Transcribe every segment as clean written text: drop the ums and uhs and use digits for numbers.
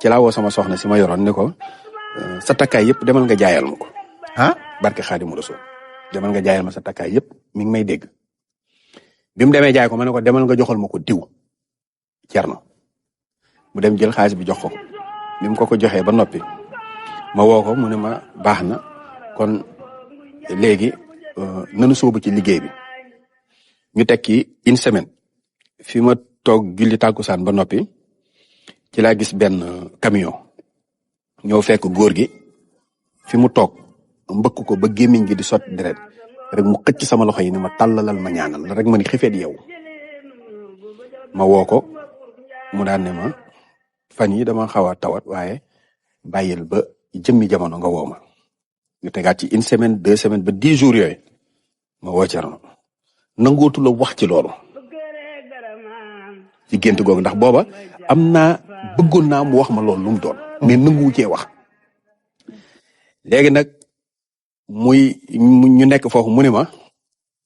ci laa woo sama soxna si ma yoroon ne ko sa takkaay yëpp demal nga jaayal ma ko. barke Xaadimu Rasuul demal nga jaayal ma sa takkaay yëpp mi ngi may dégg. bi mu demee jaay ko ma ne ko demal nga joxal ma ko diw Cerno mu dem jël xaalis bi jox ko bi mu ko joxee ba noppi ma woo ko mu ne ma baax na kon léegi nanu sóobu ci liggéey bi ñu tekki une semaine fi ma toog julli tàkkusaan ba noppi ci laa gis benn camion ñëw fekk góor gi fi mu toog mbëkk ko ba gémmiñ gi di sotti deret rek mu xëcc sama loxo yi ni ma tàllalal ma ñaanal rek ma ni xifeet yow ma woo ko mu daan ne ma fan yi dama xaw a tawat waaye bàyyil ba jëmmi jamono nga woo ma ñu tegaat ci une semaine 2 semaines ba 10 jours yooyu ma woo Cerno nangootu la wax ci loolu ci gént googu ndax booba bëggoon naa mu wax ma loolu lu mu doon mais nanguwu cee wax léegi nag ñu nekk foofu mu ne ma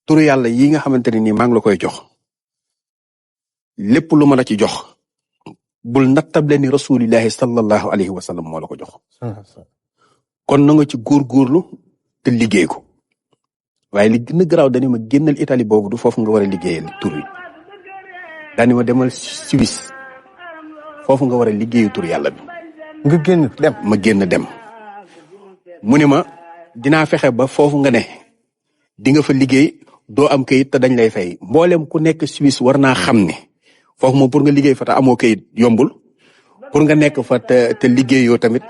turu yàlla yi nga xamante ne nii maa ngi la koy jox lépp lu ma la ci jox bul nattable ni rasulillahi sallallahu alayhi wa sallam moo la ko jox kon na nga ci góorgóorlu te liggéey ko waaye li gën a garaaw dañu ma génnal Italie boobu du foofu nga war a liggéeyal tur wi dañu ma demal Suisse foofu nga war a liggéeyu tur yàlla bi nga génn dem ma génn dem mu ne ma dinaa fexe ba foofu nga ne di nga fa liggéey doo am kayit te dañ lay fay mboolem ku nekk Suisse war naa xam ne foofu moom pour nga liggéey fa te amoo kayit yombul pour nga nekk fa te liggéeyoo tamit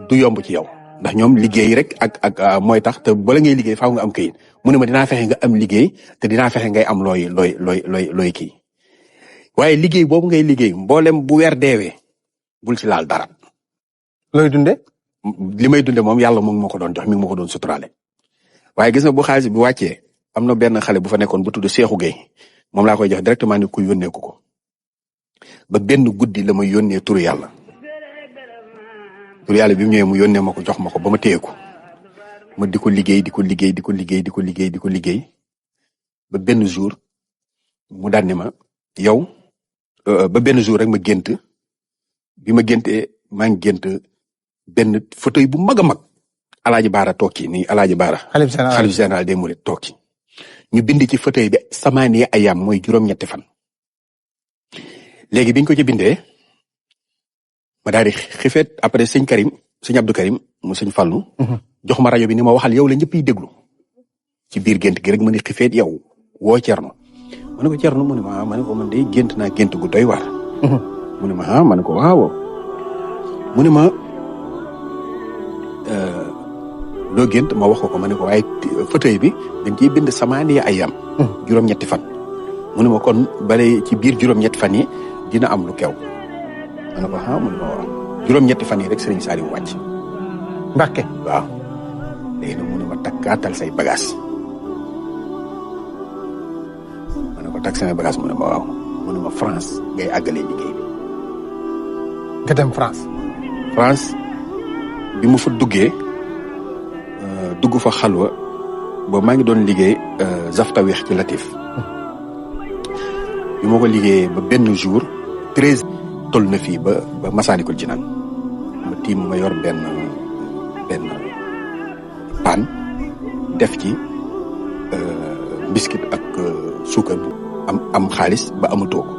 du yomb ci yow ndax ñoom liggéey rek ak mooy tax te bala ngay liggéey faaw nga am kayit mu ne ma dinaa fexe nga am liggéey te dinaa fexe ngay am looy kii waaye liggéey boobu ngay liggéey mboolem bu weer deewee bul ci laal dara. looy dunde li may dunde moom yàlla moom moo ko doon jox mi ngi ma ko doon suturaale waaye gis nga bu xaalis bi wàccee am na benn xale bu fa nekkoon bu tudd Seexu Gey moom laa koy jox directement ni ku yónnee ko ba benn guddi la may yónnee turu yàlla bi mu ñëwee mu yónnee ma ko jox ma ko ba ma téye ko ma di ko liggéey ba benn jour mu daan ne ma yow ba benn jour rek ma gént bi ma géntee maa ngi gént benn fauteuil bu mag a mag Alaaji Baara toog ci nii Alaaji Baara xalif général des mourides toog ci ñu bind ci fauteuil bi samaaniya ayam mooy juróom-ñetti fan léegi biñ ko ci bindee ma daal di xifeet après sëñ Abdou Karim mu sëñ Fallu jox ma rajo bi ni ma waxal yow la ñëpp yi déglu ci biir gént gi rek ma ni xifeet yow woo Cerno ma ne ko Cerno mu ne ma ma ne ko man day gént naa gént gu doy waar mu ne ma ma ne ko waaw mu ne ma loo gént ma wax ko ma ne ko waaye fauteuil bi dañ ciy bind samaaniya ayam juróom-ñetti fan mu ne ma kon bare ci biir juróom-ñetti fan yi dina am lu kew ma ne ko mu ne ma waaw juróom-ñetti fan yi rek Sëriñ Saliou wàcc Mbàkke waaw léegi nag mu ne ma takkaatal say bagage ma ne ko takk samay bagage mu ne ma waaw mu ne ma France ngay àggalee liggéey bi nga dem France bi mu fa duggee dugg fa xalwa boobu maa ngi doon liggéey zaftawix ci Latif bi ma ko liggéeyee ba benn jour 13 toll na fii ba Masaalikul Jinaan ma tiim ma yor benn paan def ci biscuit ak suukar bu am xaalis ba amatoo ko.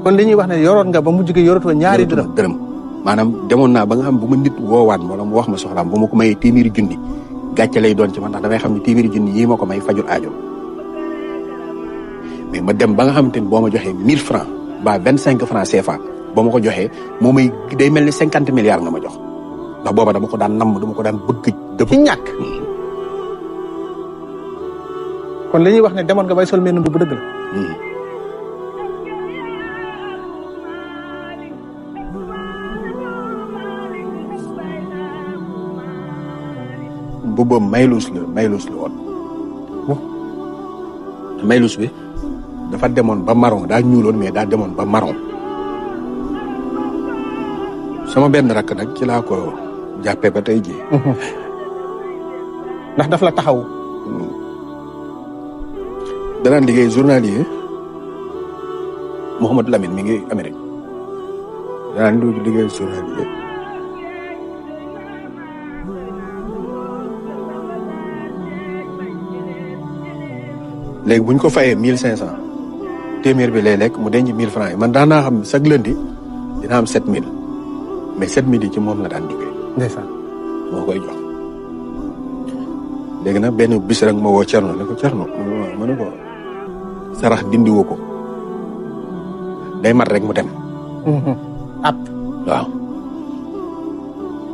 kon li ñuy wax ne yoroon nga ba mujj gi yoratoo ñaari dërëm maanaam demoon naa ba nga xam bu ma nit woowaat wala mu wax ma soxlaam bu ma ko mayee téeméeri junni gàcce lay doon ci man ndax damay xam ne téeméeri junni yii ma ko may fajul aajo mais ma dem ba nga xamante ni boo ma joxee 1000 francs ba 25 francs CFA boo ma ko joxee moo may day mel ni 50 milliards nga ma jox ndax booba dama ko daan namm dama ko daan bëgg ci ñàkk kon li ñuy wax ne demoon nga bay sol mel bu dëgg la boobu maylus la woon maylus bi dafa demoon ba marron daa ñuuloon mais daa demoon ba marron sama benn rakk nag ci laa ko jàppee ba tey jii ndax daf la taxaw danaan liggéey journalier Mouhamadou Lamine mi ngi Amérique danaan liggéey journalier léegi buñ ko fayee 1500 téeméer bi lay lekk mu denc 1000 francs yi man daan naa xam chaque lundi dina am 7000 mais 7000 yi ci moom la daan jógee. ndeysaan moo koy jox. léegi nag benn bis rek ma woo Thierno ne ko Thierno ma ne ko sarax dindi woo ko day mat rek mu dem. waaw.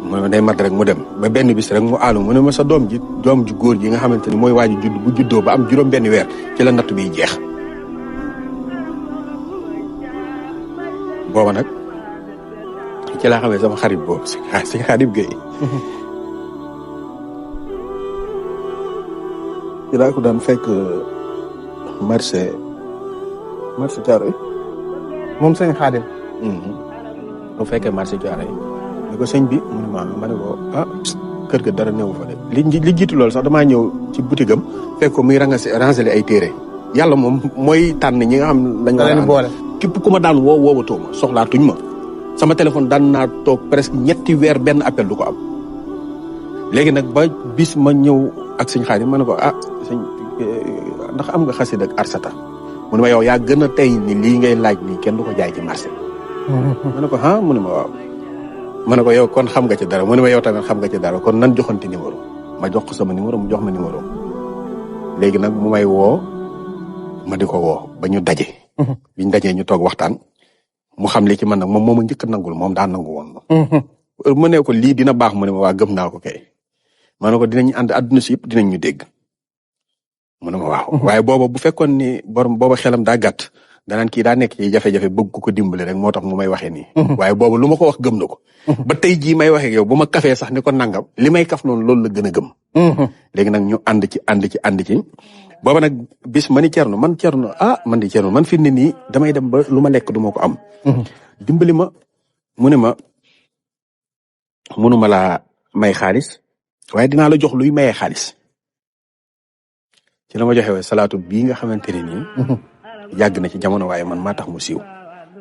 mu ne day mat rek mu dem ba benn bis rek mu aalu mu ne ma sa doom ju góor ji nga xamante ni mooy waaju judd bu juddoo ba am juróom benn weer ci la natt biy jeex. booba nag ci laa xamee sama xarit boobu si Xaadim Gueye. ci laa ko daan fekk marché Thiaroye. moom sëñ Xaadim. bu fekkee marché Thiaroye ni ko sëñ bi mu ne ma ne ko kër ga dara newu fa de li jiitu loolu sax damaa ñëw ci boutique am fekk ko muy ranger ay téere yàlla moom mooy tànn ñi nga xam lañ leen boole képp ku ma daan woowatoo ma soxlaatuñ ma sama téléphone daan naa toog presque 3 weer benn appel du ko am léegi nag ba bis ma ñëw ak sëñ Xaadim ma ne ko sëñ ndax am nga xasida ak arsata mu ne ma yow yaa gën a tey ni lii ngay laaj nii kenn du ko jaay ci marché ma ne ko mu ne ma waaw ma ne ko yow kon xam nga ci dara mu ne ma yow tamit xam nga ci dara kon nan joxante numéro ma jox ko sama numéro mu jox ma numéro léegi nag mu may woo ma di ko woo ba ñu daje biñ dajee ñu toog waxtaan mu xam li ci man nag moom moo ma njëkk nangul moom daa nangu woon mu ne ko lii dina baax mu ne ma waa gëm naa ko kay ma ne ko dinañ ànd àdduna si yëpp dinañ ñu dégg mu ne ma waaw waaye booba bu fekkoon ni borom booba xelam daa gàtt danaan kii daa nekk ci jafe-jafe bëgg ko dimbali rek moo tax mu may waxee nii waaye booba lu ma ko wax gëm na ko ba tey jii may waxee yow bu ma kafee sax ni ko nangam li may kaf noonu loolu la gën a gëm léegi nag ñu ànd ci booba nag bis ma ni Thierno man di Thierno man fi ne nii damay dem ba lu ma lekk du ma ko am dimbali ma mu ne ma mënuma laa may xaalis waaye dinaa la jox luy mayee xaalis ci la ma joxe salaatu bii nga xamante ne nii yàgg na ci jamono waaye man maa tax mu siiw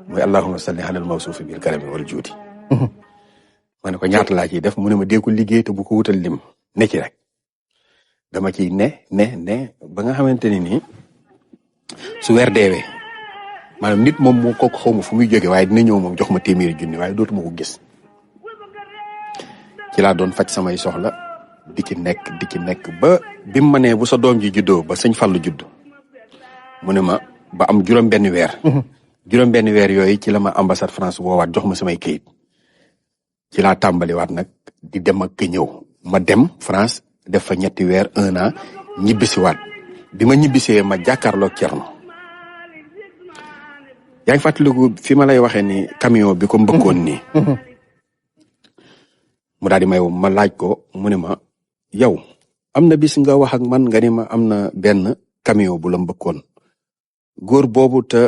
muy allahumma salli alal mawsuufi bil karami wal juudi ma ne ko ñaata laa ciy def mu ne ma dee ko liggéey te bu ko wutal lim ne ci rek dama ciy ne ba nga xamante ne nii su weer deewee maanaam nit moom moo kooku xaw ma fu muy jóge waaye dina ñëw moom jox ma téeméeri junni waaye dootuma ko gis ci laa doon faj samay soxla di ci nekk ba bi mu ma nee bu sa doom ji juddoo ba sëñ Fallu judd mu ne ma ba am juróom-benn weer. juróom-benn weer yooyu ci la ma ambassade France woowaat jox ma samay kayit ci laa tàmbaliwaat nag di dem ak ñëw ma dem France def fa 3 weer 1 an ñibbisiwaat bi ma ñibbisee ma jàkkaarloog Thierno. yaa ngi fàttaliku fi ma lay waxee ni camion bi ko mbëkkoon nii. mu daal di may ma laaj ko mu ne ma yow am na bis nga wax ak man nga ni ma am na benn camion bu la mbëkkoon góor boobu te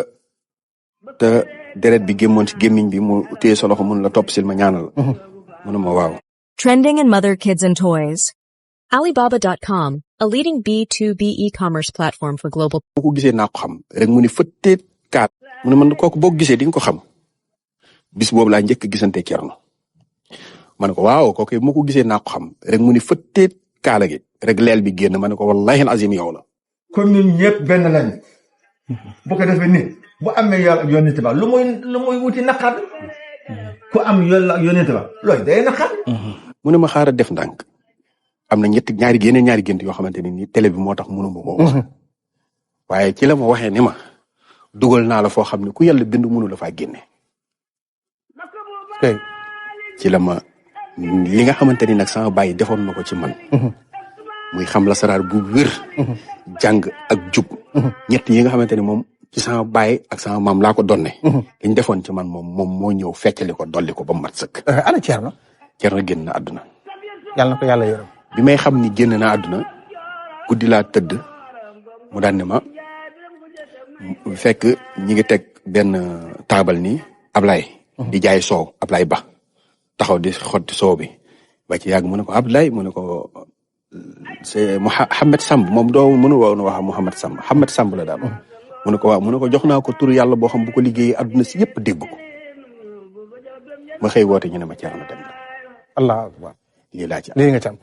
deret bi gémmoon ci gémmiñ bi mu téye sa loxo mun la topp sil ma ñaanal mu ne ma waaw. Trending in mother, kids, and toys. Alibaba.com, a leading B2B e-commerce platform for global. boo ko gisee naa ko xam rek mu ni fëtteet kaat mu ne man kooku boo ko gisee di nga ko xam bis boobu laa njëkk gisante Thierno ma ne ko waaw kooku moo ko gisee naa ko xam rek mu ni fëtteet kaala gi rek leel bi génn ma ne ko wallahi alazim yow la. kon ñun ñëpp benn lañ bu ko defee nit bu amee yàlla ak yonent ba lu muy wuti naqar ku am yàlla ak yonent ba looy day naqar. mu ne ma xaaral def ndànk am na ñaari gént yoo xamante ne nii télé bi moo tax mënu ma koo wax waaye ci la ma waxee ni ma dugal naa la foo xam ne ku yàlla bind mënu la faa génne. ci la ma li nga xamante ni nag sama bàyyi defoon na ko ci man. muy xam la saraar bu wér. jàng ak jub. ñett yi nga xamante ni moom ci sama baay ak sama maam laa ko donne. li ñu defoon ci man moom moo ñëw feccali ko dolli ko ba mu mat sëkk. ana Thierno. Thierno génn na àdduna. yàlla na ko yàlla yërëm. bi may xam ni génn na àdduna guddi laa tëdd mu daan ne ma fekk ñi ngi teg benn taabal ni Ablaye. di jaay soow Ablaye Ba taxaw di xotti soow bi ba ci yàgg mu ne ko Ablaye mu ne ko. c'est Mouhamed Samb moom doo mënu woon wax Mouhamed Samb Mouhamed Samb la daal mu ne ko waaw mu ne ko jox naa ko turu yàlla boo xam bu ko liggéeyee adduna si yëpp dégg ko ma xëy woote ñu ne ma Thierno dem na. allah akbar lii laa ci am lii nga ci am.